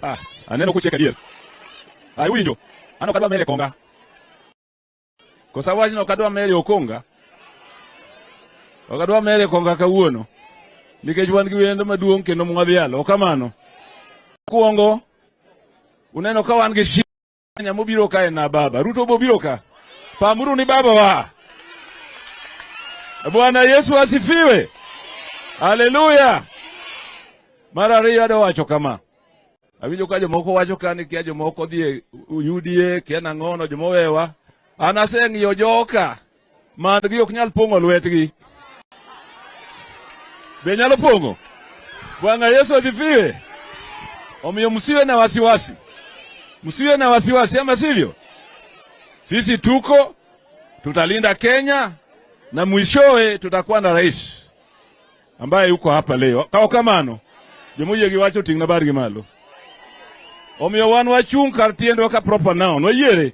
Ah, aneno kuchek adier. Ah, iwinjo? An ok adwa mere konga. Kosa wachno ok adwa mere okonga. Ok adwa mere konga kawuono. Nikech wan gi wendo maduong' kendo mwadhialo. Ok kamano. Kuongo, uneno ka wan gi Kenya mobiro ka en baba. Ruto bobiro ka. Pamuru ni baba wa. Bwana Yesu asifiwe. Haleluya. Mar ariyo adwa wacho kama. Awinjo ka jomoko wacho ka ni kia jomoko dhi e UDA, kia nang'ono, jomowewa. An aseng'iyo joka man gi ok nyal pong'o lwetgi. Be nyalo pong'o? Bwana Yesu asifiwe. Omiyo msiwe na wasiwasi, msiwe na wasiwasi, ama sivyo? Sisi tuko, tutalinda Kenya na mwishowe tutakuwa na rais ambaye yuko hapa leo. Kao kamano, jomoyie gi wacho ting' na bargi malo. Omiyo wan wachung' kar tiendwa ka proper noun, wayiere.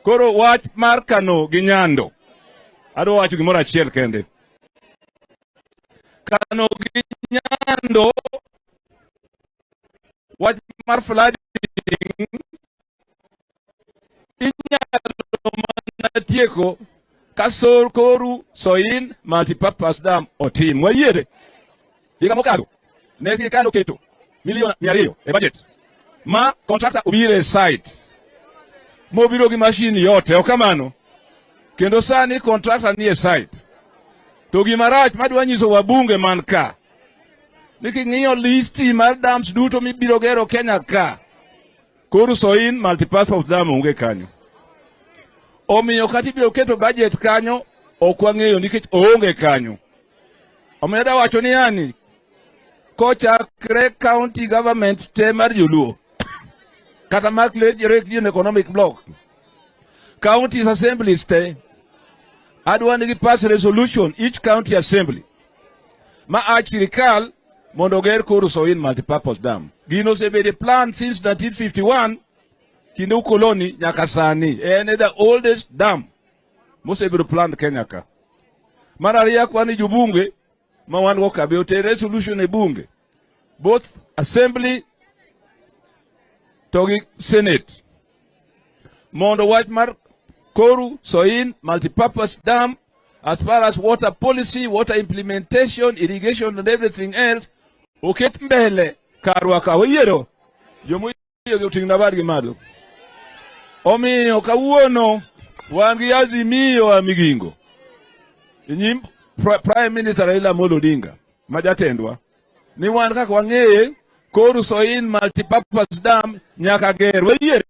Koro wach mar Kano gi Nyando, adwa wacho gimoro achiel kende. Kano gi Nyando, wach mar flooding inyalo mana tieko ka sor koru Soin multipurpose dam otim. Wayiere. Higa mokalo ne sirkal oketo milion 200 e budget ma contractor obiro e site mobiro gi mashin yote, ok kamano? Kendo sani contractor ni e site. To gima rach madwa nyiso wabunge man ka ni king'iyo listi mar dams duto mibiro gero Kenya ka, Koru Soin multipurpose dam onge kanyo. Omiyo kata ibiro keto budget kanyo ok wang'eyo nikech oonge kanyo. Omiyo adwa wacho ni yani kochakre county government te mar joluo kata mar Region Economic Block, counties assemblies te adwa ni gi pass resolution each county assembly ma ach sirikal mondo oger Koru Soin multipurpose dam. Gino osebedo e plan since 1951 kinde ukoloni nyaka sani. En e the oldest dam mosebedo planned Kenya ka. Mar ariyo akwa ni jobunge ma wan go ka be oter resolution e bunge both assembly to gi senate mondo wach mar Koru Soin multipurpose dam as far as water policy, water implementation, irrigation and everything else oket mbele karwa ka wayiero jomoyie oting' nabad gi malo. Omiyo kawuono wan gi Azimio a Migingo e nyim Prime Minister Raila Amolo Odinga ma jatendwa ni wan kaka wang'eye Koru Soin multipurpose dam nyaka ger wayiere.